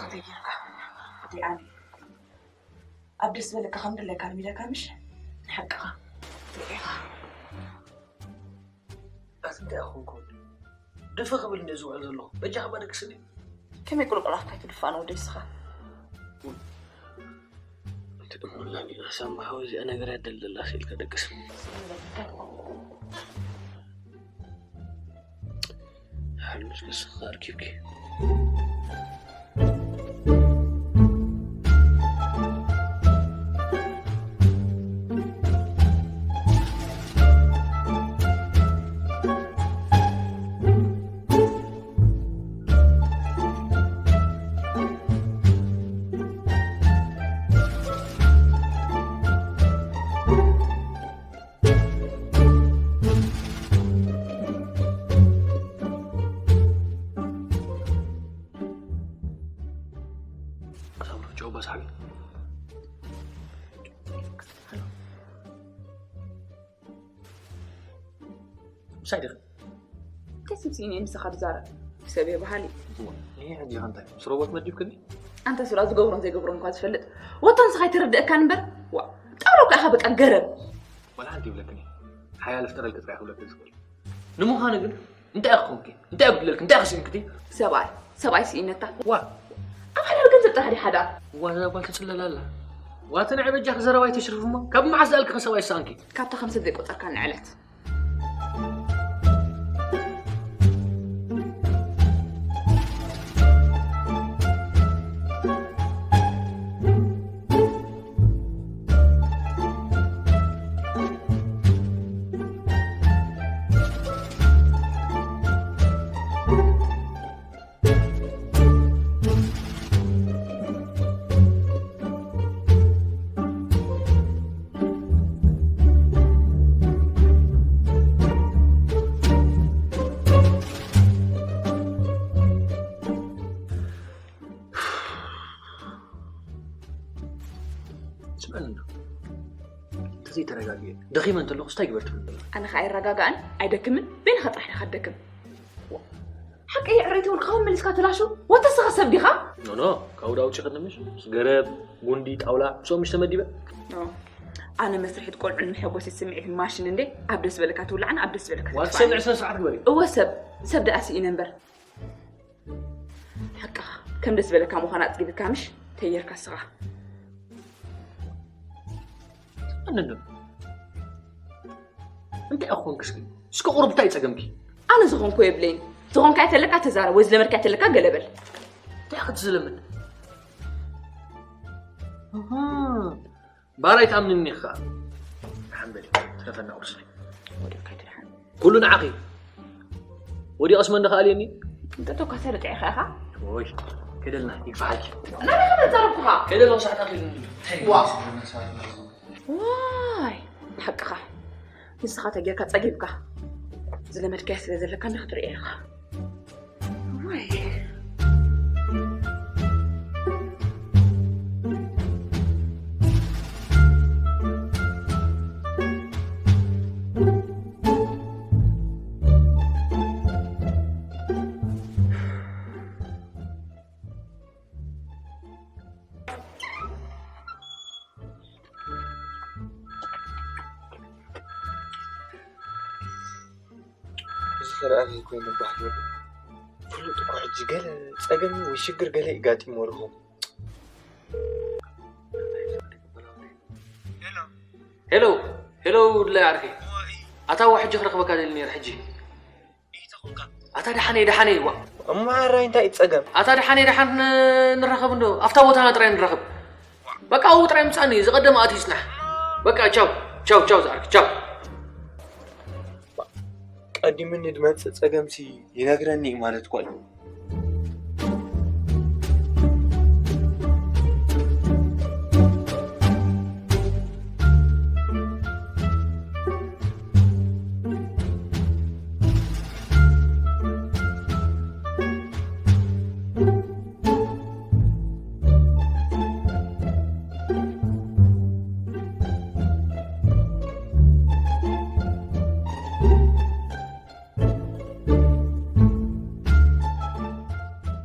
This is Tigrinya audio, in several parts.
ከመይ ጌርካ? ደኣ ኣብ ደስ ዝበለካ ከም ድለካ ኣልሚደካ ምሽ? ሓቅኻ። ኢኻ። ኣቲ እንታይ ኣኾንኩ? ድፍ ክብል እንደ ዝውዕል ዘለኹ። በጃኻ ባደቅስኒ። ከመይ ቁልቁላት ካይትድፋእ ነው ደስኻ? እቲ እሞ ላኒ ሳማ ሓወይ እዚኣ ነገር ያደልደላ ሲልካ ደቅስ። ሓሉስ ከስኻ ኣርኪብኪ። ሳምሮ ጨው በሳቢ። ምሳይ ዲኺ? እንታይ ስምስኢኒ እየ ምሳኻ ዝዛረብ? ሰብ እየ በሃሊ። እዋ፣ ይሄ ሕጂ ኢኻ እንታይ? ምስ ሮቦት መዲብክኒ? ኣንታ ስላ ዝገብሮን ዘይገብሮን እኳ ዝፈልጥ። ወታ ንስኻ ኣይተረድእካን እምበር። ዋ፣ ጣውላ እኮ ኢኻ በቃ ገረብ። ዋላ ሓንቲ ይብለክኒ። ሓያል ፍጠረልኪ ጥራይ ክብለኪ ዝኽእል። ንምዃኑ ግን እንታይ ኢኻ ኮንኪ? እንታይ ኣጉድለልኪ? እንታይ ኢኻ ስኢንክቲ? ሰብኣይ፣ ሰብኣይ ስኢነታ። ዋ። ኣብ ሓዳር ገንዘብ ጥራሕ ድዩ ሓዳር? ዋ፣ እዛ ጓል ትጽለል ኣላ። ዋተ ንዓይ በጃኺ ዘረባ ኣይተሽርፊ እሞ፣ ካብ መዓስ ዝኣልኪ ከ ሰብኣይ ዝሰኣንኪ? ካብታ ከም ሰብ ዘይቆጸርካኒ ዕለት። ስምዐኒ እንዶ። እንተዘይተረጋጊኤ፣ ደኺመ እንተለኹስ እንታይ ግበር ትብል ዘለኻ? ኣነ ኸኣ ኣይረጋጋእን ኣይደክምን፣ በይንኻ ጥራሕ ዲኻ ትደክም። ሓቂ የዕረይቲ እውን ካብ መሊስካ ትላሹ፣ ወተስኻ ሰብ ዲኻ? ኖ፣ ኖ፣ ካብኡ ዳውጭ ቅድምሽ፣ ገረብ፣ ጉንዲ፣ ጣውላ፣ ምስኦም ምሽ ተመዲበ? ኖ። ኣነ መስርሒት ቆልዑን መሐጎሲ ስምዒት ማሽን እንዴ፣ ኣብ ደስ በለካ ትውላዕን ኣብ ደስ በለካ ዋት ትድፋእን። ሰምዕ ስነ ስርዓት ግበሪ። እወ ሰብ፣ ሰብ ደኣ ስኢነ እምበር። ሓቅኻ፣ ከም ደስ ዝበለካ ምዃን ኣጽጊብካ ምሽ ተየርካ ስኻ። ኣነንዶ? እንታይ ኣኾንክስኪ? እስከ ቁሩብ እንታይ ጸገምኪ? ኣነ ዝኾንኩ የብለይን። ዝኾንካዮ ተለካ ተዛረብ፣ ወይ ዝለመድካዮ ተለካ ገለ በል። እንታይ ክትዝለምን? ኣሃ። ባራይ ትኣምንኒ ኢኻ። ደሓን በሊ፣ ትረፈና ቁርስና። ወዲቕካ ድሓን። ኩሉ ንዓኺ። ወዲቐስ መን ደኸኣልየኒ? እንተተኳሰ ርጥዒ ኢኻ ኢኻ? ኦይ፣ ከደልና፣ ይግፋሓልኪ። ናበይ ከመይ ዛረብኩኻ? ከደልና፣ ውሳሕና ኺድ። ዋ። ዋይ፣ ሓቅኻ። ንስኻ ተጌርካ ጸጊብካ። ዝለመድካዮ ስለ ዘለካ ንኽትርእዮ ኢኻ። ወይ። እዚ ከረኣኺ ኮይኑ ባህል ወዲ ፍሉጥ እኮ ሕጂ ገለ ጸገም ወይ ሽግር ገለ ይጋጢሞ ርኹም። ሄሎ፣ ሄሎ፣ ድላይ ዓርከይ። ኣታ ዋ ሕጂ ክረኽበካ ደሊ ነይረ ሕጂ። ኣታ ደሓነይ፣ ደሓነይ፣ ዋ። እሞ ሓራይ እንታይ እዩ ጸገም? ኣታ ደሓነይ፣ ደሓን ን-፣ ንራኸብ እንዶ። ኣብታ ቦታና ጥራይ ንራኸብ። በቃ ኣብኡ ጥራይ ምጻኒ፣ ዝቐደመ ኣትዩ ይጽናሕ። በቃ ቻው፣ ቻው፣ ቻው ዝዓርከይ፣ ቻው። ቀዲሙኒ ድመጽእ ጸገምሲ ይነግረኒ እዩ ማለት እኮ እዩ።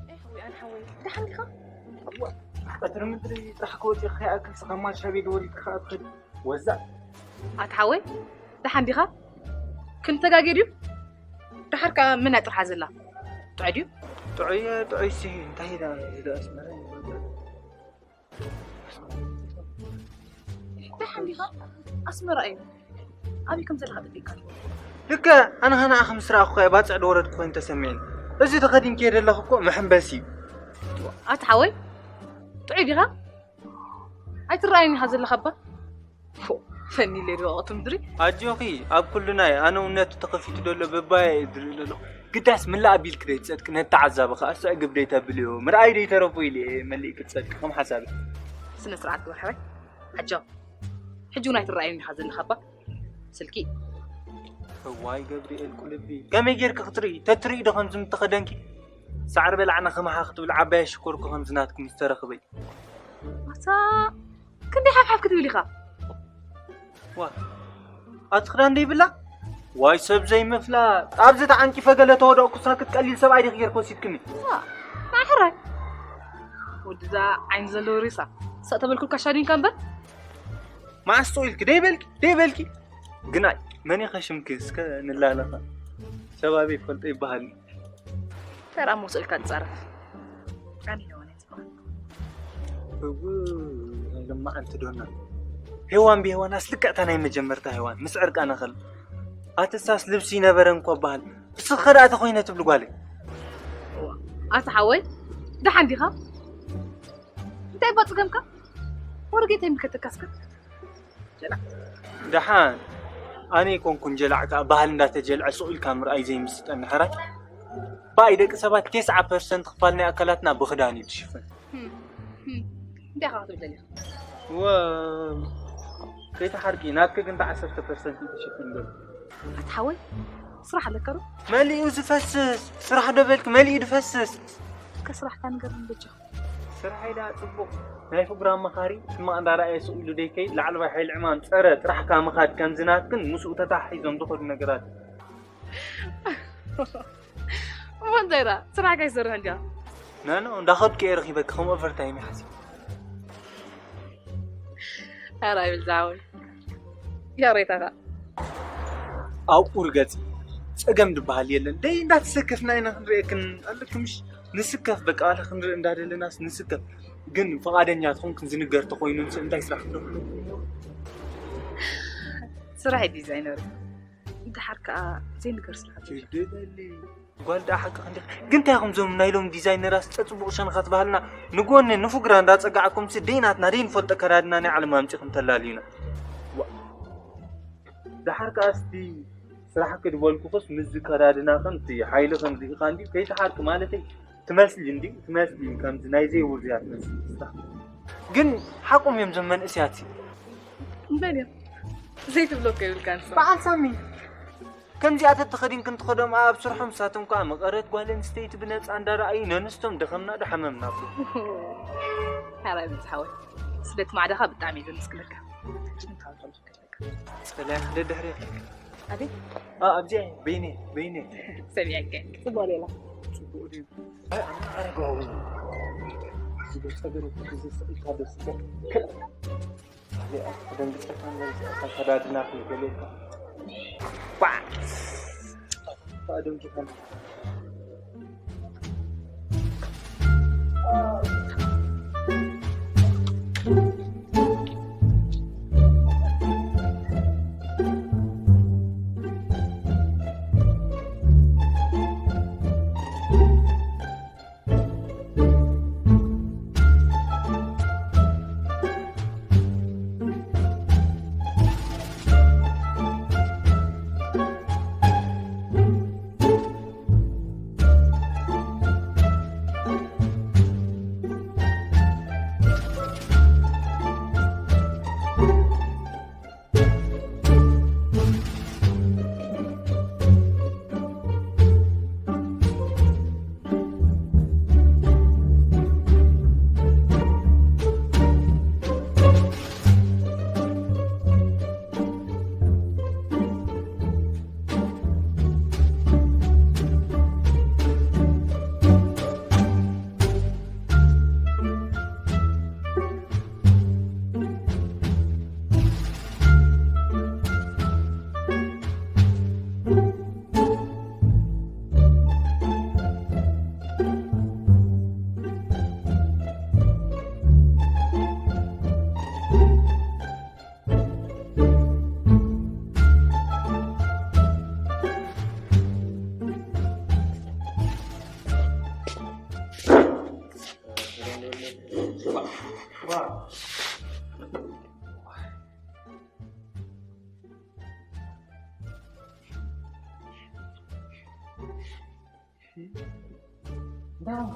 ኤህ፣ ዊኣን ሓወይ፣ ደሓን ዲኻ? ቀትሪ ምድሪ ጥራሕ ክወፂ ከይኣክል ስኻ ማሻ ቤት ወሪድካ ኣብ ከድ ወዛ ኣታ ሓወይ፣ ደሓን ዲኻ? ክንተጋጌ ድዩ? ደሓር ከኣ መን እያ ጥርሓ ዘላ? ጥዑይ ድዩ? ጥዑይ ጥዑይ ሲ እንታይ ኢላ ዝደኣስ መረ ደሓን ዲኻ? ኣስመራ እዩ። ኣበይ ከም ዘለኻ ጠፊእካ? ልክዕ ኣነ ኸ ንዓኺ ምስ ረኣኹ እየ ባጽዕ ዝወረድኩ ኮይኑ ተሰሚዕኒ። እዚ ተኸዲንክዮ ዘለኺ እኮ መሐንበሲ እዩ። ኣታ ሓወይ፣ ጥዑይ ዲኻ? ኣይትረኣይን ኢኻ ዘለኻ እባ። ፎ፣ ፈኒለ ዶ ወቕቲ ምድሪ? ኣጆኺ ኣብ ኩሉ ናይ ኣነ እውነቱ ተኸፊቱ ዘሎ በባየ እዩ ዝርኢ ዘሎ። ግዳስ ምላእ ኣቢልክ ደይትጸድቂ ነቲ ተዓዛቢ ኸኣ ስዕግብ ደይተብልዮ ምርኣይ ደይተረፎ ኢለ እየ መሊእክ ትጸድቂ ከም ሓሳቢ። ስነ ስርዓት ግበር ሕራይ። ዓጃው። ሕጂ እውን ኣይትረኣይን ኢኻ ዘለኻ እባ። ስልኪ። እዋይ ገብርኤል ቁልቢ ከመይ ጌርክ ክትርኢ ተትርኢ ዶ ከምዚ ምተኸደንኪ ሳዕሪ በላዕና ከማኻ ክትብል ዓባይ ሽኮርኩ ከምዚ ናትኩም ዝተረኽበይ ኣታ ክንደይ ሓፍሓፍ ክትብል ኢኻ ዋ ኣቲ ክዳን ደይብላ ዋይ ሰብ ዘይምፍላ ኣብዚ ተዓንቂፈ ገለ ተወደቕኩስና ክትቀሊል ሰብኣይ ዲኺ ጌርክ ወሲድክኒ ማሕራይ ወድዛ ዓይኒ ዘለዎ ሬሳ ሰእ ተበልኩልካ ሻዲንካ እምበር መዓስ ኢልክ ደይበልኪ ደይበልኪ ግናይ መን ኢኸ ሽምኪ እስከ ንላለኻ ሸባቢ ይፈልጦ ይበሃል ተራ መውፅእልካ ትፃረፍ ኣነ ሄዋን ኣይፅባል እው ልማዓንቲ ዶና ሄዋን ብሄዋን ኣስልክዕታ ናይ መጀመርታ ሄዋን ምስ ዕርቃና ከል ኣትሳስ ልብሲ ይነበረ እንኳ በሃል ብስኸ ደኣ ተኾይነ ትብሊ ጓለይ ኣታ ሓወይ ደሓን ዲኻ እንታይ ባፅገምካ ወረጌታ ይምከተካስካ ደሓን ኣነ ይኮንኩን ጀላዕካ ባህል እንዳተጀልዐ ስቕ ኢልካ ምርኣይ ዘይምስጠኒ ሕራይ ባይ ደቂ ሰባት ቴስዓ ፐርሰንት ክፋል ናይ ኣካላትና ብክዳን እዩ ትሽፍን እንታይ ኢኻ ክትብል ደሊኻ ወ ከይተሓርቂ ናትኪ ግን ዓሰርተ ፐርሰንት እዩ ትሽፍን ዘሎ ኣትሓወይ ስራሕ ኣለካ ዶ መሊኡ ዝፈስስ ስራሕ ዶ በልክ መሊኡ ዝፈስስ እስከ ስራሕካ ንገርኒ በጃ ስርሐይ ደኣ ጽቡቕ ናይ ፍጉራ ኣማኻሪ ሕማቕ እንዳረኣየ ስቕ ኢሉ ደይከይድ ላዕለዋይ ሓይሊ ዕማም ጸረ ጥራሕካ ምኻድ ከምዚ ናትክን ምስኡ ተተሓሒዞም ዝኸዱ ነገራት እሞ እንታይ ደኣ ስራሕካ ይሰርሕ እንዲያ ናኖ እንዳኸድኩ እየ ረኺበኪ ከም ኦቨርታይም ይሓስብ ኧረ ኣይብል ዝሓወይ ይቕሬታኻ ኣብኡ ርገጺ ጸገም ዝበሃል የለን ደይ እንዳተሰከፍና ኢና ክንርእየክን ኣለክምሽ ንስከፍ በቃ ዋላ ክንርኢ እንዳደለናስ ንስከፍ ግን ፍቓደኛ ትኾንክን ዝንገር ተኾይኑ ምስ እንታይ ስራሕ ስራሕ ዲዛይነር ድሓር ከዓ ዘይንገር ስራሕ ጓል ደኣ ሓቂ ክንዲ ግን እንታይ ኢኹም ዞም ናይ ሎም ዲዛይነራት ጸጽቡቕ ሸንኻት ባህልና ንጎኒ ንፉግራ እንዳጸጋዕኩም ሲ ደይናትና ደይንፈልጦ ከዳድና ናይ ዓለም ኣምጺኹም ተላልዩና ድሓር ከኣ እስቲ ስራሕ ክድበልኩኽስ ምስዚ ከዳድና ከምቲ ሓይሊ ከምዚ ኢኻ እንዲ ከይትሓርቂ ማለተይ ትመስሊ እንዲ ትመስሊ ከምዚ ናይ ዘይውርዝያ ትመስሊ ግን ሓቆም እዮም ዞም መንእስያት ሲ እምበል እዮም ዘይትብሎ እኮ ይብልካ ንሳ በዓል ሳሚ ከምዚኣ ተተኸዲንክን ትኸዶም ኣብ ስርሖም ንሳቶም ከኣ መቐረት ጓል ኣንስተይቲ ብነጻ እንዳረኣዩ ነንስቶም ደኸምና ዶ ሓመምና እኮ ሓራይ ብዝሓወይ ስለቲ ማዕዳኻ ብጣዕሚ እዩ ዘመስግነካ ጸላም ደድሕሪ ኣቤት ኣብዚኣ በይነ በይነ ሰሚዐካ ጽቡቕ ሌላ ጽቡቕ ድዩ ኣረጋዊ ዝገጸገረ ዝስኢካ ደስ ደንግጸካ ከዳድና ክንገሌካ ደንግጸካ ዋ። እንታይ ኾንካ?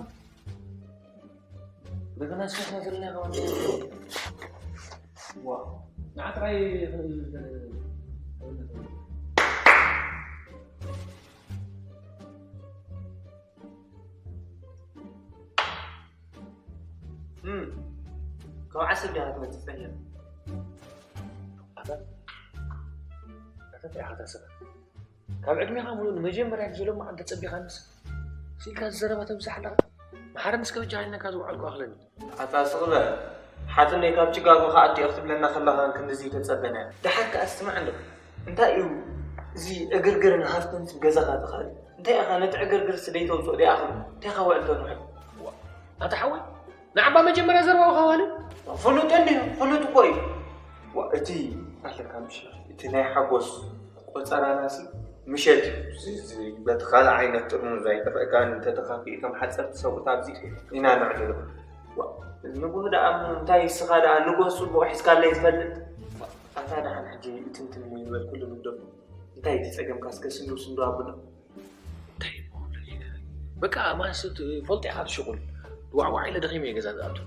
እንደገና እስከ ትነግረና ከማን። ዋ፣ ንዓ ጥራይ እም፣ ካብ ዓሰብ ዲኻ ትመጽእ ጸኒሕካ? ኣታ፣ ኣታ እንታይ ኢኻ ተስፋ? ካብ ዕድሜኻ ሙሉ ንመጀመርያ ግዜ ሎሚ ዓም ተጸቢኻንስ? ስኢልካ ዘረባ ተብዝሕ ኣለኻ። መሓረኒ እስከ በጃኻ ኢልናካ ዝወዓልኩ ኣኽለኒ። ኣታ ስቕ በል። ሓትነይ ካብ ጭጋጉ ክኣቱ እየ ክትብለና ከለኻ ክንድዚ ተጸበና። ደሓር ከኣ ስማዕ እንዶ። እንታይ እዩ እዚ ዕግርግርን ሃፍትን ገዛኻ ተኻሊ? እንታይ ኢኻ ነቲ ዕግርግርስ ደይተውጽኦ ደይኣኽሎ? እንታይ ኢኻ ውዕል ተንውሕል? ኣታ ሓወይ፣ ንዓባ መጀመርያ ዘረባኻ ዋለ? ፍሉጥ እንድዩ፣ ፍሉጥ እኮ እዩ። ዋ፣ እቲ ኣለካ ምሽ፣ እቲ ናይ ሓጎስ ቆጸራናሲ ምሸት እዩ። እዚ፣ እዚ በቲ ካልእ ዓይነት ጥርሙዝ ኣይጠፍእካን፣ እንተተኻፊኡ ከም ሓጸርቲ ሰብኡት ኣብዚ ኢና ነዕልሎ። ዋ፣ ንግሆ ደኣ እሞ እንታይ እስኻ ደኣ ንግሆ ጽቡቕ ሒዝካለይ ትፈልጥ? ኣታ ደሓን ሕጂ ትንትን ይበል ኩሉ ንግደፎ። እንታይ እቲ ጸገምካ እስከ ስንድው ስንድው ኣብሎ። እንታይ ይበሉ? በቃ ማንስ ፈልጦ ኢኻ ትሽቁል። ዋዕዋዕ ኢለ ደኺመ እየ ገዛ ዝኣቱ።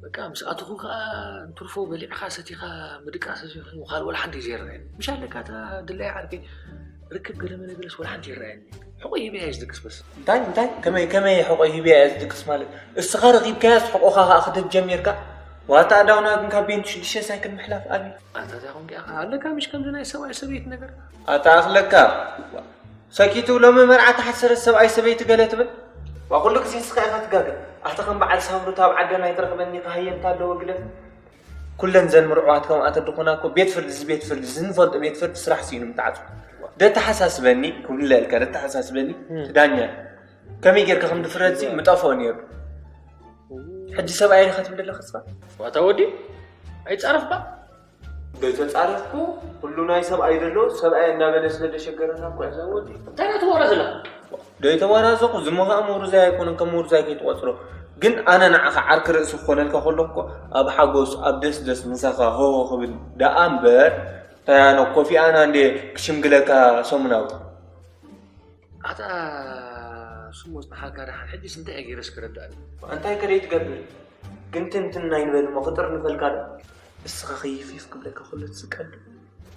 በቃ ምስ ኣትኹ ከኣ እንትርፎ በሊዕኻ ሰቲኻ ምድቃስ እዚ ኮይኑ ካልእ ወላ ሓንቲ ዘይረኣየኒ። ምሽ ኣለካ እታ ድላይ ዓርከይ ርክብ ገለ መለ ገለስ ወላ ሓንቲ ይረኣየኒ። ሕቆይ ሂበያ እየ ዝድቅስ በስ። እንታይ እንታይ ከመይ ከመይ ሕቆይ ሂበያ እየ ዝድቅስ ማለት? እስኻ ረኺብካያስ ሕቆኻ ከኣ ክትህብ ጀሚርካ? ዋታ ኣዳውና ግን ካብ ቤንቱ ሽዱሽተ ሳይክል ምሕላፍ ኣብዩ። ኣንታ እንታይ ኾንካ ኢኻ ኣለካ ምሽ ከምዚ ናይ ሰብኣይ ሰበይቲ ነገር? ኣታ ኣኽለካ። ሰኪቱ ሎሚ መርዓ ተሓሰረ ሰብኣይ ሰበይቲ ገለ ትብል? ዋ ኩሉ ግዜ ንስኻ ኢኻ ትጋገ። ኣታ ከም በዓል ሳምሩት ኣብ ዓደና ኣይትረኽበኒ ከሃየንታ ኣለዎ ግደፍ። ኩለን ዘን ምርዑዋት ከምኣ ተድኾና እኮ ቤት ፍርዲ እዚ ቤት ፍርዲ እዚ ንፈልጦ ቤት ፍርዲ ስራሕ ስኢኑ ምተዓጽወ። ደተሓሳስበኒ ክብለልካ ደተሓሳስበኒ እም። እቲ ዳኛ ከመይ ጌርካ ከም ድፍረድ እዚ ምጠፍኦ ነይሩ። ሕጂ ሰብኣይ ኢኻ ትብል ዘለኻ እስኻ? ዋታ ወዲ ኣይጻረፍካ? ዘይተጻረፍኩ ኩሉ ናይ ሰብኣይ ዘሎ ሰብኣይ እንዳበለ ስለ ደሸገረና እኮ እያ። እንታይ ናቱ ወረ ዘላ? ዘይተወራዘኹ ዝሞ ኸኣ ምውርዛይ ኣይኮነን ከም ምውርዛይ ከይትቆጽሮ። ግን ኣነ ንዓኻ ዓርኪ ርእሲ ክኾነልካ ከለኹ እኮ ኣብ ሓጎስ ኣብ ደስ ደስ ምሳኻ ሆሆ ክብል ደኣ እምበር እንታይ ኣነ ኮፊ ኣናን ድየ ክሽምግለካ ሰሙናዊ። ኣታ ስሙ ዝጠሓልካ ደሓን ሕጂስ እንታይ እየ ገይረስ ክረዳእኒ? እንታይ ከደይ ትገብር? ግን ትንትን ኣይንበል እሞ ክጥርንፈልካ ዶ? እስኻ ኸይፊፍ ክብለካ ከሎ ትስቀል ዶ?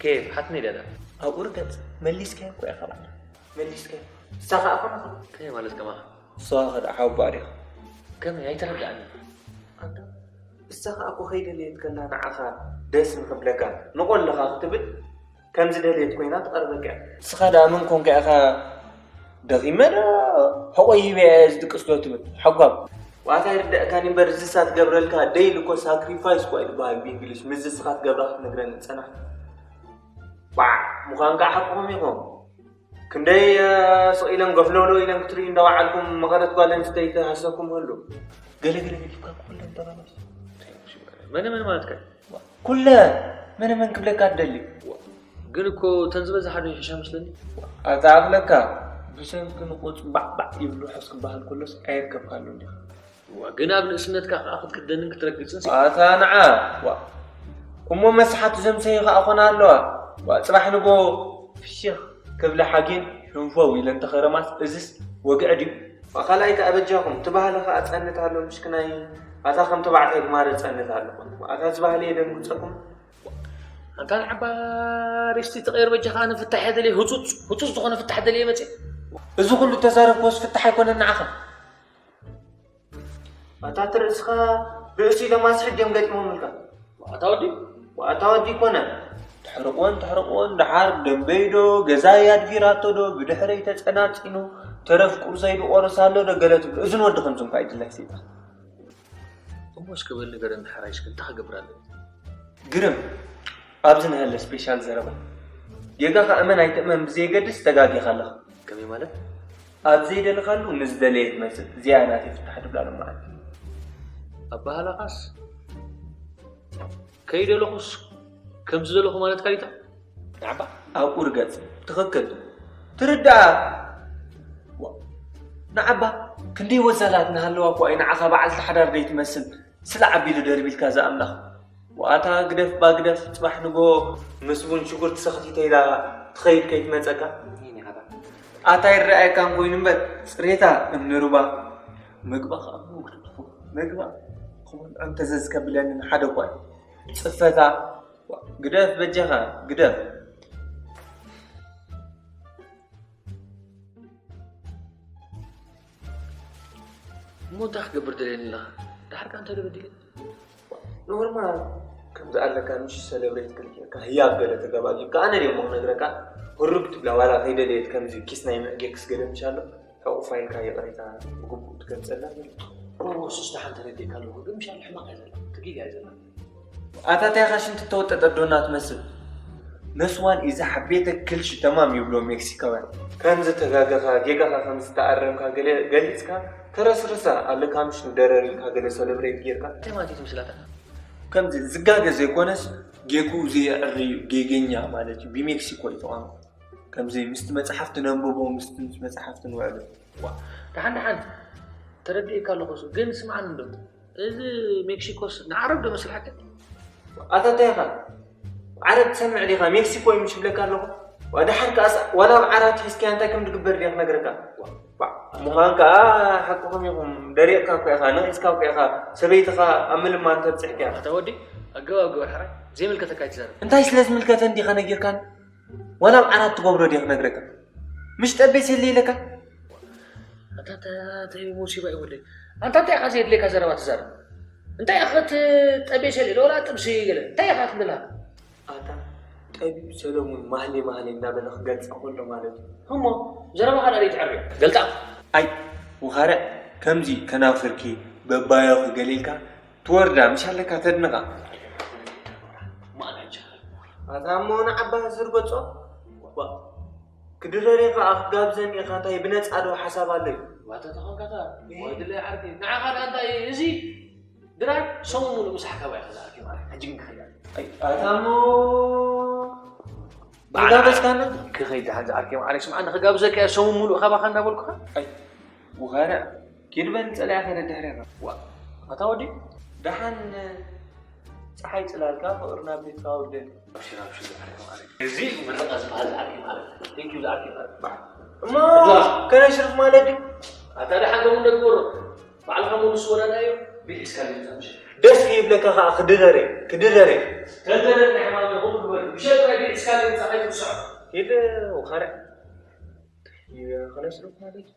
ኬፍ ሓትኒ ደላ። ኣብኡ ርገጽ መሊስካዮ እኮ ኢኻ ባዕላ። መሊስካዮ? ንሳ ኸኣ ኮነኻ? ከመይ ማለት ከማኻ? ንስኻ ኸ ደኣ ሓወቦኣ ዲኻ? ከመይ ኣይተረዳእኒ። ኣንታ ንሳ ኸኣ እኮ ከይደለየት ከላ ንዓኻ ደስ ንኽብለካ ንቖለኻ ክትብል ከም ዝደልየት ኮይና ትቐርበካ እያ። ንስኻ ደኣ መን ኮንካ ኢኻ ደኺመ ዶ ሕቖይ ሂበያ እየ ዝድቅስ ዶ ትብል? ሓጓብ። ዋታ ይርደእካኒ እምበር እዚሳ ትገብረልካ ደይሊ እኮ ሳክሪፋይስ እኳ እዩ ዝበሃል ብእንግሊሽ። ምስዚ ንስኻ ትገብራ ክትነግረኒ ዝጸናሕካ። ዋዕ! ምዃን ከኣ ሓቅኹም ኢኹም። ክንደይ ስቕ ኢለን ገፍለውለው ኢለን ክትርእዩ እንዳወዓልኩም መቐረት ጓል ኣንስተይቲ ሃሰኩም ህሉ። ገለ ገለ ገዲፍካ ኩለን ተባላሽ። መነ መነ ማለትካ እዩ? ኩለ መነ መን ክብለካ ትደሊ? ግን እኮ እተን ዝበዝሓ ዶ ይሕሻ መስለኒ? ኣታ ኣኽለካ ብሰንኪ ንቑጽ ባዕባዕ ይብሉ ሕስ ክበሃል ከሎስ ኣይርከብካሉን ዲኻ? ዋ፣ ግን ኣብ ንእስነትካ ከኣ ክትክደንን ክትረግጽን ሲ- ኣታ ንዓ፣ ዋ። እሞ መስሓት ዘምሰዩ ከኣ ኮና ኣለዋ። ዋ፣ ጽባሕ ንጎ ፍሽኽ ክብላ ሓጌን ሕንፈው ኢለን ተኸረማስ እዝስ ወግዒ ድዩ? ዋ፣ ካልኣይ ከኣ በጃኹም፣ እቲ ባህሊ ከኣ ጸንት ኣሎ፣ ምሽክናይ፣ ኣታ ከም ተባዕታይ ግማረ ጸንት ኣለኹም። ኣታ እዚ ባህሊ የደንግጸኩም። ኣንታ ንዓባ ሬስቲ ተቐየር በጃኻ፣ ኣነ ፍታሕ እየ ደልየ፣ ህጹጽ፣ ህጹጽ ዝኾነ ፍታሕ ደልየ መጽየ። እዚ ኩሉ ተዛረብኩስ ፍታሕ ኣይኮነን ንዓኻ። ኣታ እቲ ርእስኻ ርእሲ ኢሎም ኣስሕት ድዮም ገጢሞምልካ? ኣታ ወዲ፣ ኣታ ወዲ ኣይኮነ። ተሕርቕወን፣ ተሕርቕወን፣ ደሓር ደንበይ ዶ፣ ገዛይ ኣድጊራቶ ዶ፣ ብድሕረይ ተጸናጺኑ፣ ተረፍ ቁርሰይ ድቆርስ ኣሎ ዶ፣ ገለ ትብሉ። እዚ ንወዲ ከምዚ እንኳ ኣይድላይ ሰይጣን። እሞ እስከ በል ንገረኒ ሓራይ፣ እስከ እንታይ ክገብር ኣለኒ? ግርም፣ ኣብዚ ንሃለ ስፔሻል ዘረባ። ጌጋኻ እመን ኣይትእመን ብዘየገድስ ተጋጊኻ ኣለኻ። ከመይ ማለት? ኣብ ዘይደለኻሉ ንዝደለየ ትመጽእ፣ እዚኣ ናተይ ፍታሕ ትብላ ሎማዓንቲ። ኣበሃህላኻስ ከይደለኹስ ከም ዝደለኹ ማለትካ ዲታ? ንዓባ ኣብኡ ርገጽ። ትኽክል። ትርዳኣ። ዋ። ንዓባ ክንደይ ወዛላት እናሃለዋ እኮ እዩ ንዓኻ በዓልቲ ሓዳር ደይትመስል። ስለ ዓቢሉ ደርቢልካ ዝኣምላኽ። ዋኣታ ግደፍ ባ ግደፍ፣ ጽባሕ ንጎ ምስ ቡን ሽጉርቲ ሰኽቲተ ኢላ ትኸይድ ከይትመጸካ። ኣታ ይረኣየካን ኮይኑ እምበር ጽሬታ እምኒ ሩባ። ምግባ ከኣ መግቢ ትኹ-፣ ምግባ ክበልዖ እንተዘዝ ከብለኒ ንሓደ እኳ እዩ። ጽፈታ። ግደፍ በጃኻ፣ ግደፍ። እሞ እንታይ ክገብር ደልየኒ ኣለኻ? ድሓር ከኣ እንታይ ዶ በዲለ? ኖርማል። ከምዚ ኣለካ ምሽ ሰለብሬት ክልኪካ ህያብ ገለ ተገባጊብካ ኣነ ደሞ ክነግረካ። ህሩግ ትብላ ዋላ ከይደለየት ከምዚ ኪስ ናይ ምዕጌክስ ገለ ምሽ ኣሎ። ሕቑፋ ኢልካ ይቕሬታ ብግቡእ ትገልጸላ። ሮቦ ሱስ ደሓን ተረዲእካ ኣለኹ፣ ግን ምሽ ኣሎ ሕማቕ እያ ዘላ። ትጊል እያ ዘላ። ኣታ እንታይ ኢኻ ሽንቲ እተወጠጠ ኣዶና ትመስል? መስዋን ኢዛ ሓቤተ ክልሽ ተማም ይብሎ ሜክሲካውያን። ከም ዝተጋገኻ፣ ጌጋኻ ከም ዝተኣረምካ ገለ ገሊጽካ፣ ተረስርሳ ኣለካ ምሽ ንደረር ኢልካ ገለ ሰለብሬት ጌርካ። እንታይ ማለት እዩ ትመስላታ? ከምዚ ዝጋገ ዘይኮነስ ጌጉ ዘየዕሪ እዩ፣ ጌገኛ ማለት እዩ። ብሜክሲኮ እዩ ተቋሙ። ከምዚ ምስቲ መጽሓፍቲ ነንብቦ፣ ምስቲ ምስ መጽሓፍቲ ንውዕሎ። ዋ፣ ደሓን ደሓን ተረዲእካ ኣለኹ፣ ግን ስምዓኒ እንዶ። እዚ ሜክሲኮስ ንዓረብ ዶ መስልሓካ? ኣታ እንታይ ኢኻ? ዓረብ ትሰምዕ ዲኻ? ሜክሲኮ እዩ ምሽ ይብለካ ኣለኹ። ዋ፣ ደሓር ከኣስ ዋላ ኣብ ዓራት ሒዝካያ እንታይ ከም ዝግበር ድየ ክነግረካ? ዋ፣ ምዃን ከኣ ሓቅኹም ኢኹም። ደሪቕካ እኮ ኢኻ፣ ነቒዝካ እኮ ኢኻ። ሰበይትኻ ኣብ ምልማን ተብጽሕካያ። ኣታ ወዲ፣ ኣገባብ ግበር ሕራይ። ዘይምልከተካ ኣይትዛረብ። እንታይ ስለ ዝምልከተን ዲኻ ነጊርካን? ዋላ ኣብ ዓራት ትገብሮ ድየ ክነግረካ? ምሽ ጠቤስ የለ ኢለካ? ኣታ፣ ኣታ፣ ኣታ፣ ሙሲባ እዩ ወለይ። ኣንታ እንታይ ኢኻ ዘየድልየካ ዘረባ ትዛረብ? እንታይ ኢኻ እቲ ጠቤስ የለ፣ ወላ ጥብሲ ገለ? እንታይ ኢኻ ትብላ? ኣታ ጠቢብ ሰለሙን ማህሌ ማህሌ እንዳበለ ክገልጻ ከሎ ማለት እዩ። እሞ ዘረባኻ ዳኣ ዘይትዕርዮ። ገልጣ። ኣይ፣ ውኻርዕ፣ ከምዚ ከናፍርኪ በባዮኺ ገሊልካ ትወርዳ፣ ምሽ ኣለካ ተድንቓ። ማእላ ጃህል። ኣታ እሞ ንዓባ ዝርገጾ? ዋ፣ ክድረር ኢኻ፣ ኣፍ ጋብዘን ኢኻ፣ እንታይ ብነጻ ዶ ሓሳብ ኣለዩ? ዋታ ተኾንካታ፣ እይ። ወይ ድለ ዓርኪ። ንዓኻ ደኣ እንታይ እዚ ድራር ሰሙን ሙሉእ ምሳሕካ ባይ ክዛኣኪ ማለት። ሕጂ ግን ክኸይድ። ኣይ፣ ኣታ እሞ በዓል ንጋበዝካና? ክኸይድ ሓንዚ ዓርኪ ማዕረይ፣ ስምዓኒ፣ ክጋብዘካ እየ ሰሙን ሙሉእ ካባኻ እንዳበልኩኻ። ኣይ፣ ውኻርዕ፣ ኪድ በል ጸሊኣኻ ደድሕሬኻ። ዋ፣ ኣታ ወዲ። ደሓን ጸሓይ ጽላልካ ፍቕርና ኣብ ቤትካ ኣውርደኒ። ኣብሽር፣ ኣብሽር፣ ዝዓርከ ማዕረይ። እዚ ምርቓ ዝበሃል ዝዓርከ ማዕረይ። Thank you ዝዓርከ ማዕረይ። እሞ እዛ ከነሽርፍ ማለት ድዩ? ኣታ ደሓን ከምኡ እንደግበሮ። ባዕልኻ መልሱ ወላዳዮ፣ ቢዒ እስካብ ይምጻእ ምሽ። ደስ ይብለካ ኸኣ ክድረር እየ፣ ክድረር እየ። ተደረር ናይ ሕማም ይኹን ግበር። ምሸት ጥራይ ቢዒ እስካብ ይምጻእ ከይትርስዖ። ኢለ ውኻርዕ። ከነሽርፍ ማለት ድዩ?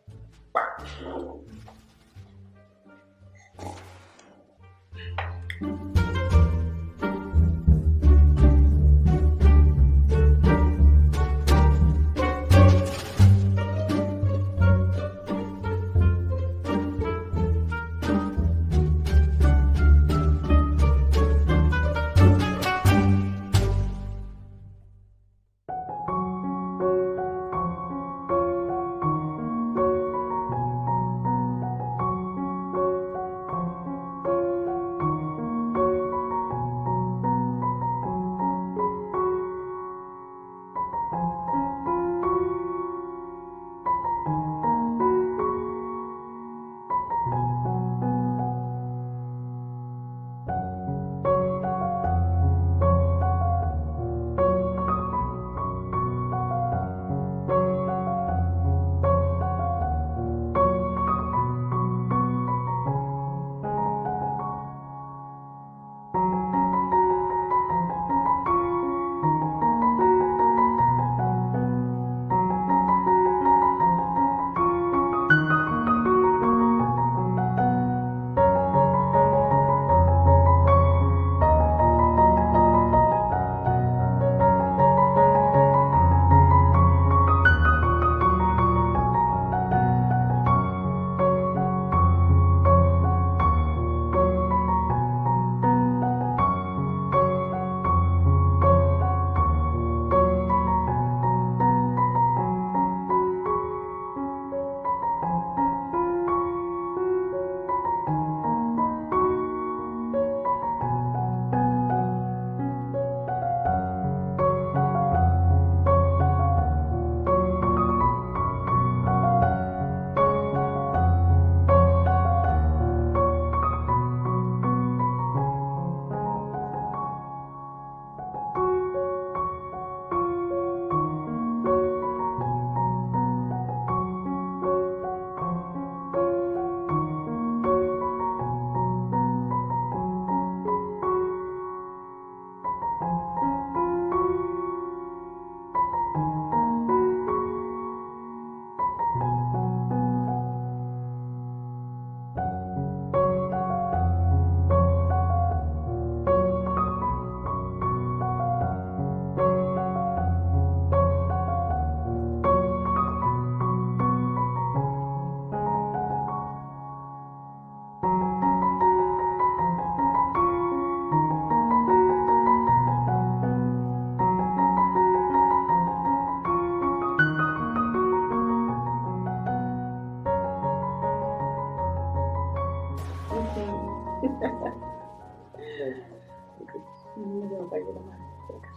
ንገባይ ለማለት ይፈልጋል።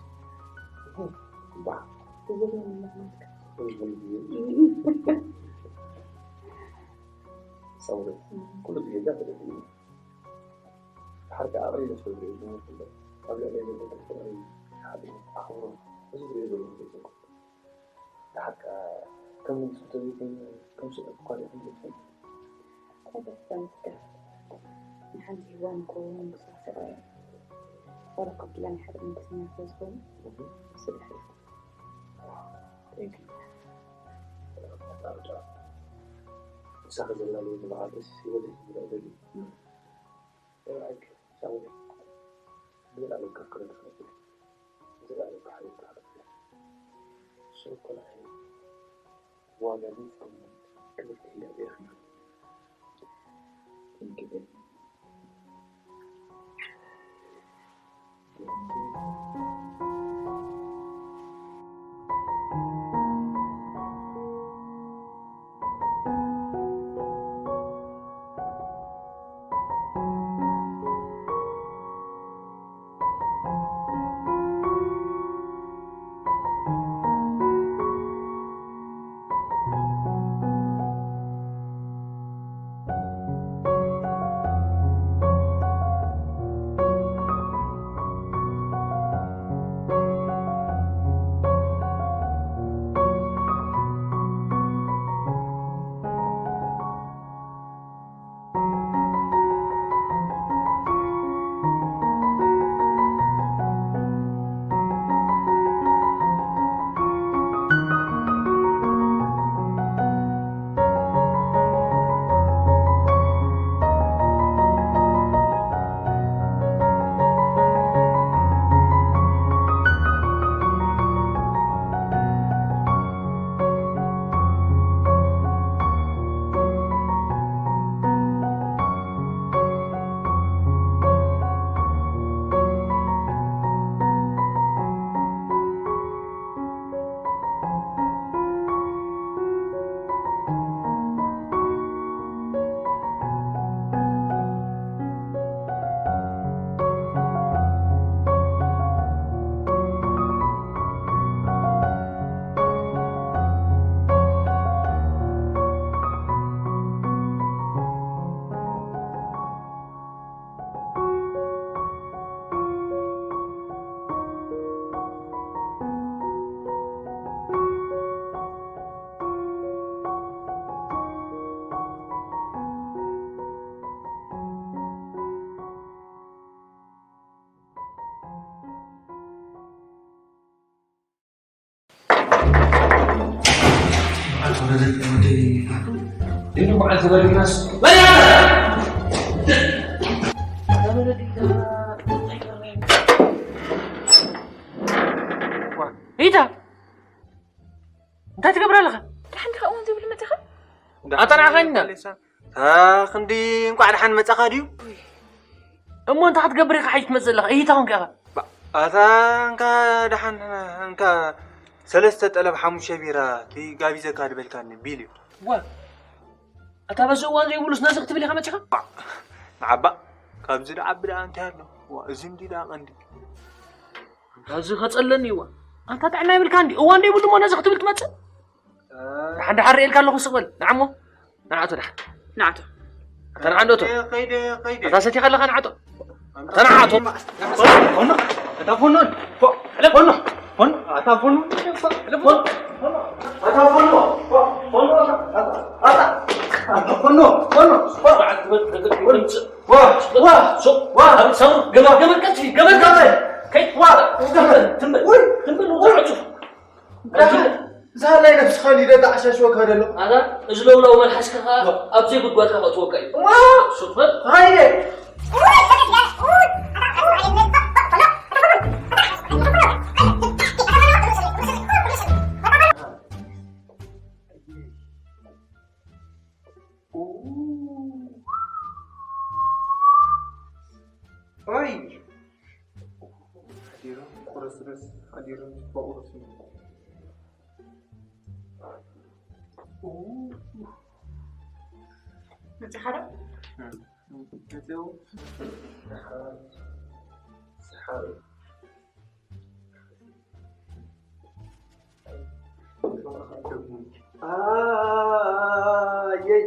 ዋ፣ ብዙ ለማለት ሰው ኩሉ ግዜ ጋር ተደግሞ ሓርካ ኣቕሪበ ስለ ዝርእዩ ዝመስል ኣብ ልዕሊ ዘለካ ፍቕሪ ሓደ ኣኽብሮ እዚ ዝርእዩ ዘለኹ ገይፅኩም። ንሓቃ ከም ንግስቲ ተዘይኮይኑ ከም ስብእቲ እኳ ዲኹም ዘይትፈልጡ። ተመስገን። ንሓንቲ ህዋን ክኸውን ንጉሳ ፍቕሪ ወላ ከብድላ ናይ ሓደ መንግስትና ስለ ዝኾነ እሱ ድሕሪ ንሳኺ ዘላለዩ መዓልትስ ህይወተይ ክዝርእ ደልዩ። ኢታ እንታይ ትገብር ኣለኻ? ደሓን ዲኻ? እዋን ዘይብሉ መጺኻ? ኣታ ንዓኻ ኢና። ታ ክንዲ እንቋዕ ደሓን መጻኻ ድዩ? እሞ እንታይ ክትገብር ኢኻ ሓይሽ ትመጽእ ዘለኻ? እሂታ ኮንካ ኢኻ። ኣታ እንካ ደሓን እንካ ሰለስተ ጠለብ ሓሙሽተ ቢራ እቲ ጋቢዘካ ድበልካኒ ቢል እዩ። ዋ፣ ኣታ በዚ እዋን ዘይብሉስ ነዚ ክትብል ኢኻ መጺኻ? ንዓባ ካብዚ ደዓቢ ደኣ እንታይ ኣሎ? ዋ፣ እዚ እንዲ ደኣ ቀንዲ። ኣታ እዚ ከጸለኒ እዋ። ኣንታ ጥዕና ይብልካ እንዲ እዋን ዘይብሉ እሞ ነዚ ክትብል ትመጽእ? ደሓን ደሓን ርእየልካ ኣለኹ፣ ስቕ በል። ንዓሞ፣ ንዓቶ ደሓን። ንዓቶ። ኣታ ንዓንዶ እቶ። ከይደ፣ ከይደ። ኣታ ሰቲኻ ኣለኻ ንዓቶ። ኣታ ንዓቶ። ፎኖ፣ ኣታ ፎኖ፣ ፎ-፣ ፎኖ፣ ፎኖ፣ ኣታ ፎኖ፣ ፎኖ፣ ኣታ ፎኖ፣ ፎ-፣ ፎኖ፣ ኣታ፣ ኣታ፣ ኣታ ፎኖ፣ ፎኖ፣ ፎ-፣ ዋ፣ ዋ፣ ሱቕ፣ ዋ፣ ሱቕ፣ ዋ፣ ሰው፣ ገመድ፣ ገመድ ቀልጥፊ፣ ገመድ ቀልጥፊ። ከይ-፣ ዋ፣ ትም በል፣ ትም በል፣ ውይ፣ ትም በል፣ ውይ። ዕጹፍ። ደሓን፣ እዛ ናይ ነብስኻ ሊደ ተዓሻሽወካ ደሎ። ኣታ፣ እዚ ለውላው መልሓስካ ኸኣ ዋ። ኣብ ዘይጉድጓድካ ከእትወካ እዩ። ዋ! ሱቕ በል። ሃይለ! ኦይ! ሓዲሮም ቁርስርስ፣ ሓዲሮም ቁርስርስ። መጺኻ ዶ? እም። ሰሓብ፣ ሰሓብ። ኣየይ።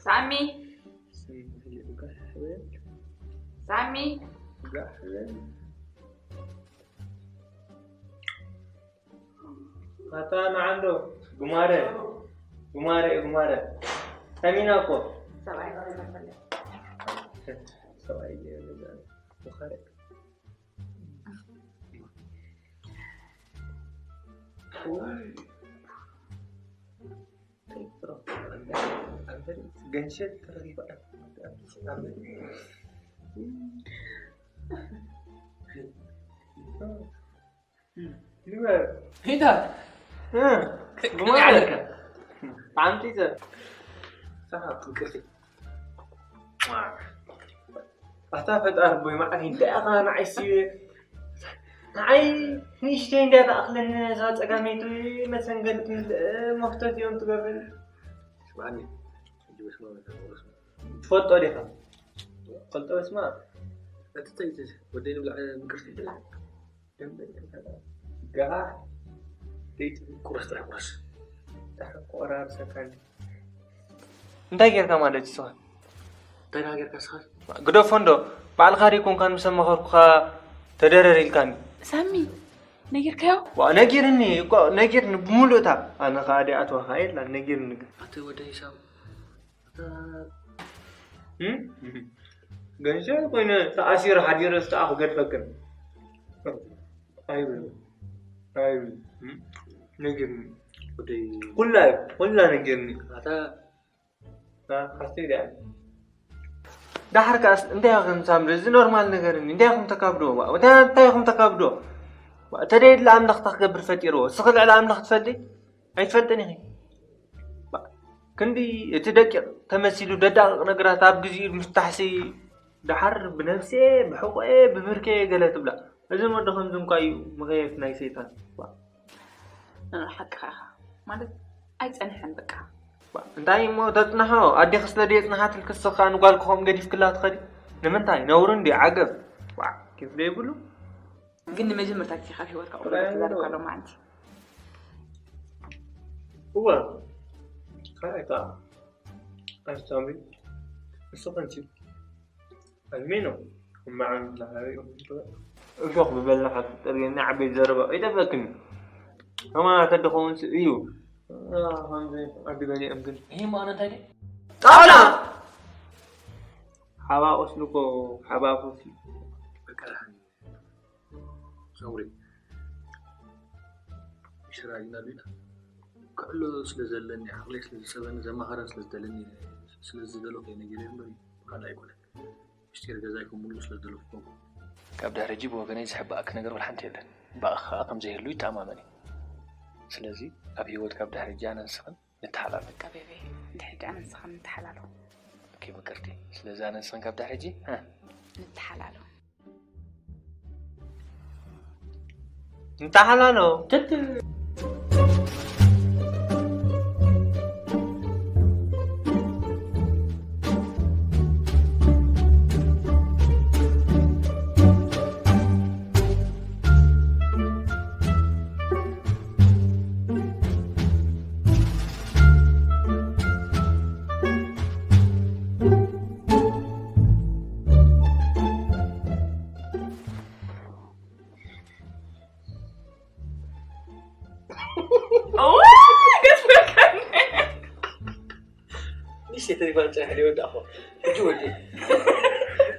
ሳሚ፣ ሳሚ፣ ኣታ ንዓንዶ ጉማረ፣ ጉማረ፣ ጉማረ። ሳሚና እኮ ሰብኣይ፣ ሰብኣይ፣ ጉማረ። ገንሸል ተረኺባ። ሂዳ። ብማዕረከ። ሓንቲ ሰብ። ኣታ ፈጣሪ ቦይ፣ መዓት እንታይ ኢኻ ንዓይሲ? ንዓይ ንእሽተይ እንድያ ትኣኽለኒ እዛ ጸጋመይቲ መሰንገል ትምልእ መፍተት እዮም ትገብር። ስምዓኒ፣ ሕጂ በስመ ኣብ፣ በስመ ኣብ። ትፈልጦ ዲኻ? ትፈልጦ በስመ ኣብ። እቲ እንታይ እቲ ወደይ ንብላዕ ምቅርቲ? ብላዕ። ደንበኛ ጋሕ። ደይቲ ቁረስ ጥራሕ ቁረስ። ጥራሕ ቆራርሰካ እንዲ። እንታይ ጌርካ ማለት እዩ ስኻ? እንታይ ደኣ ጌርካ ስኻ? ግደፎ እንዶ፣ ባዕልኻ ደይኮንካን ምስ ኣማኸርኩኻ ተደረር ኢልካኒ። ሳሚ፣ ነጊርካዮ? ዋ፣ ነጊርኒ እኮ፣ ነጊርኒ ብምሉእታ። ኣነ ኸኣ ደይኣትዋኻ የላን፣ ነጊርኒ ግን። ኣቲ ወደይ ሳም፣ እም? ገንዘብ ኮይነ ተኣሲሩ ሓዲረ ዝተኣ ክገድፈክን። ኣይብል። ኣይብል። እም? ነጊርኒ። ወደይ ኩላ፣ ኩላ ነጊርኒ። ኣታ አ፣ ሓስቲ ድያ? ዳሕር ከኣስ እንታይ ኢኹም ሳምሪ? እዚ ኖርማል ነገር እኒ። እንታይ ኢኹም ተካብዶ? ዋ፣ እንታይ፣ እንታይ ኢኹም ተካብዶ? ዋ፣ ተደይ ድለ ኣምላኽ እንታይ ክገብር ፈጢርዎ? እስኺ ልዕሊ ኣምላኽ ትፈልጢ? ኣይትፈልጥን ኢኺ። ዋ፣ ክንዲ እቲ ደቂቕ ተመሲሉ ደዳቕቕ ነገራት ኣብ ግዚኡ ምፍታሕሲ ደሓር ብነብሰ፣ ብሕቖየ፣ ብብርከየ ገለ ትብላ። እዚ ወዲ ከምዚ እንኳ እዩ መኸየፍ ናይ ሰይጣን። ዋ። እ፣ ሓቅኻ ኢኻ። ማለት ኣይጸንሐን በቃ። ዋ፣ እንታይ እሞ ተጽንሖ? ኣዴኺ ስለ ደየጽንሓትልኪ እስኺ ከኣ ንጓልኪ ከምኡ ገዲፍክላ ትኸዲ? ንምንታይ? ነውሪ እንድዩ፣ ዓገብ። ዋ፣ ኬፍ ዶ ይብሉ? ግን ንመጀመርታ ግዜ ካብ ህይወትካ ቁርበት ጥራይ ተዛሪብካ ዶ? ሎማዓንቲ? እወ። ካልኣይ ከኣ ኣስታሚ፣ እሱ ኸንቺ። ኣዝሜ ነው። እማዓን ለሃሪ እሾኽ ብበላሓ ትጠርየኒ ዓበይ ዘረባ ኣይጠፍለክን። ከማና ተደኸውን ስ-፣ እዩ። አ፣ ከምዚ ዓዲ ገሊኦም ግን። ይሄ ማን እንታይ ነው? ጣውላ! ሓባ ቁስሊ እኮ፣ ሓባ ቁስሊ። በቃ ደሓን። ሰውሪ። ሽራ ይናሉና። ክዕሎ ስለ ዘለኒ፣ ዓቕለይ ስለ ዝጸበኒ፣ ዘማኸረን ስለ ዝደለኒ፣ ስለ ዝደለኹ እየ ነጊረ እምበር፣ ካልእ ኣይኮነን። ምስጢር ገዛይ ክምልኡ ስለ ዝደለኹ። ካብ ድሕሪ ሕጂ ብወገነይ ዝሕባእኪ ነገር ወላ ሓንቲ የለን። ባእኺ ከኣ ከም ዘይህሉ ይተኣማመን እየ። ስለዚ ኣብ ህይወት ካብ ድሕሪ ሕጂ ኣነ ንስኽን ንተሓላሎ። በቃ ቤቢ፣ ድሕሪ ሕጂ ኣነ ንስኽን ንተሓላሎ። ኦኬ፣ ምቅርቲ። ስለዚ ኣነ ንስኽን ካብ ድሕሪ ሕጂ፣ እ? ንተሓላሎ። ንተሓላሎ። ትት-፣ እዋይ፣ ገስበከኒ። ንእሽተይ ተሪፋ ንጽንሕ ሊወድ ኣፎ። ሕጂ ወዲ።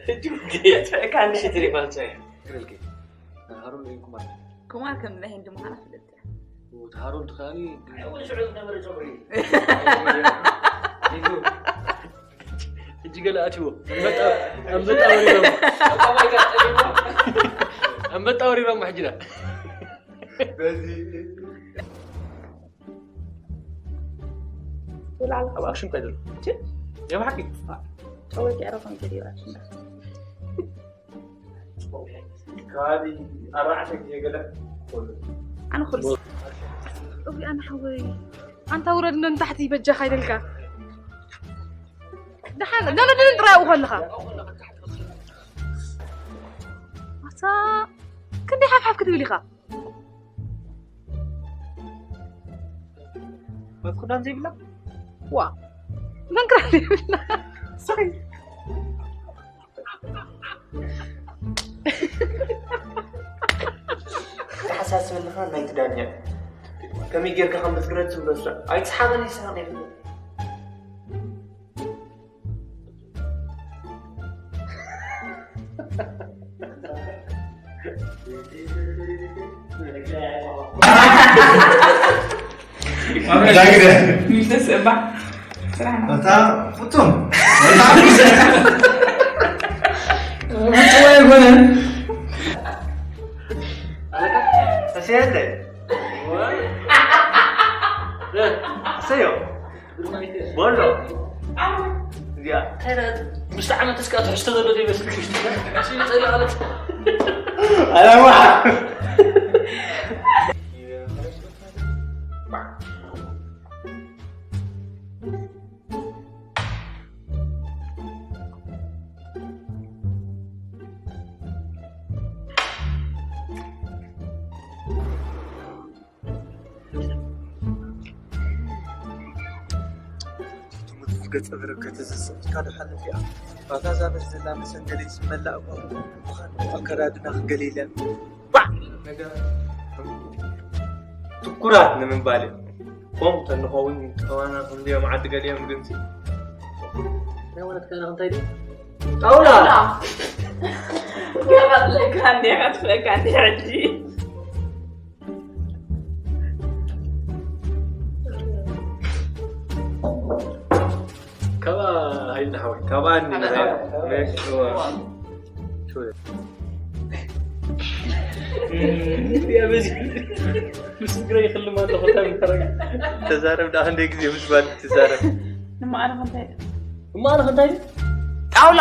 ሕጂ ወዲ። ገስበከኒ። ንእሽተይ ተሪፋ ንጽንሕ። ግረልኪ። ሃሩን ሪኢን ኩማር። ኩማር ከም ናይ ህንዲ ምዃና ፍልጥ እያ። ወዲ ሃሩን ትኻኒ። እውን ሽዑ ዝነበረ ጸጉሪ። ሕጂ ገለ ኣትዎ። ኣንበጣ፣ ኣንበጣ ወሪሮም። ኣንበጣ ወሪሮም ሕጂ ዳ። በዚ ወላ ኣብ ኣክሽን ቀይሩ። ቺ፣ የብሓቂ። ጨወይቲ ዕረፎም ገዲባት እንዳ ከባቢ ኣርባዕተ ግዜ ገለ ክኾኑ ኣነ ኩሉ እውይ ኣነ ሓወይ ኣንታ ውረድ እንዶ ንታሕቲ በጃኻ ይደልካ ደሓን ገለ ድን ጥራይ ኣብኡ ከለኻ ኣታ ክንደይ ሓፍሓፍ ክትብል ኢኻ መት ክዳን ዘይብላ ዋ መንክራ ዘይብላ ስኺ ተሓሳስበኒ ከ ናይ ክዳን እያ ከመይ ጌርካ ከም ዝፍረድ ዝብለሱ ኣይትስሓቐኒ ይስሓቕ ይኽእል ምልስ እባ ስራሕና እታ ፍቱን ምፅዋ ኣይኮነን ተስየለ ሰዮ ቦሎ እዚኣ እንታይ ምስ ዓመት እስካ ትሕዝቶ ዘሎ ዘይመስል ሽሽቲ ጸላለት ኣለዋ ገጸ በረከት ዘስእልካ ዶ ሓለፍ እያ ባታ ዛበስ ዘላ መሰንገለይ ዝመላእ እኳ ምዃን ኣከዳድና ክገሊለ ባዕ ነገር ትኩራት ንምባል እዩ ከምኡ ተንኸውን ጠዋና ክንዲኦም ዓዲ ገሊኦም ግንሲ ናይ ወለትካ እንታይ ድዩ ጣውላ ገባትለካ እንዴ ከትፍለካ እንዴ ሕጂ ካባ ሃይልና ሓወይ ካባ እኒ ምስ እግረ ይክልም ኣለኹ እንታይ ምተረጋ ተዛረብ ዳ ክንደይ ግዜ ምስ ባል ትዛረብ ንማዕረ እንታይ እማነ እንታይ ጣውላ